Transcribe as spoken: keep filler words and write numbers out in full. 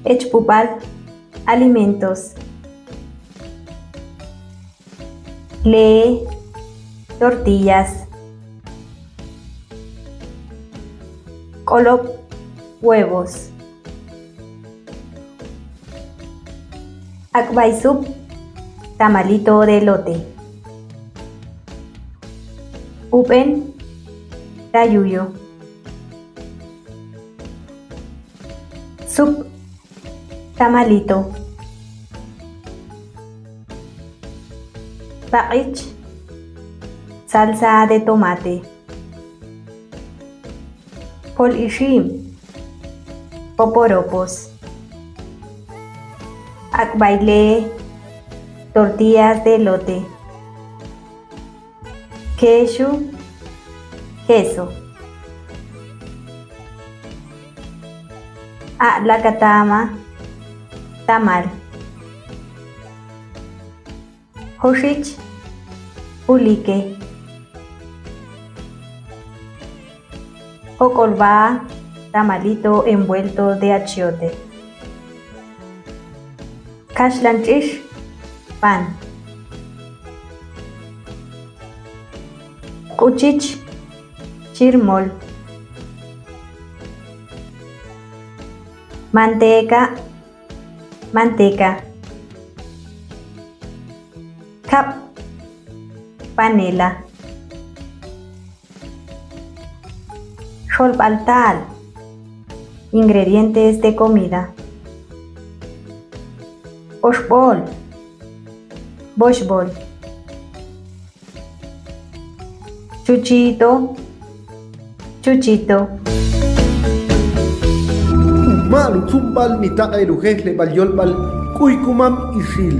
Echbubal, alimentos. Lee, tortillas. K'olob, huevos. Ak'bay sub, tamalito de elote. Ub'en, tayuyo. Sub, tamalito. Baq'ich, salsa de tomate. Pol ixim, poporopos. Ak'bay lee, tortillas de elote. Kexu, queso. A'lakatama, tamal. Joxich, pulque. Ok'olwa, tamalito envuelto de achiote. Kaxlan ch'ix, pan. K'uchich, chirmol. Manteca, manteca. Kab', panela. Xolb'al ta'al, ingredientes de comida. Oxb'ol, boxb'ol. Chuchito, chuchito. Umaal utzumb'al mi taq'el ujejleb'al yolb'al K'uykumam Ixil.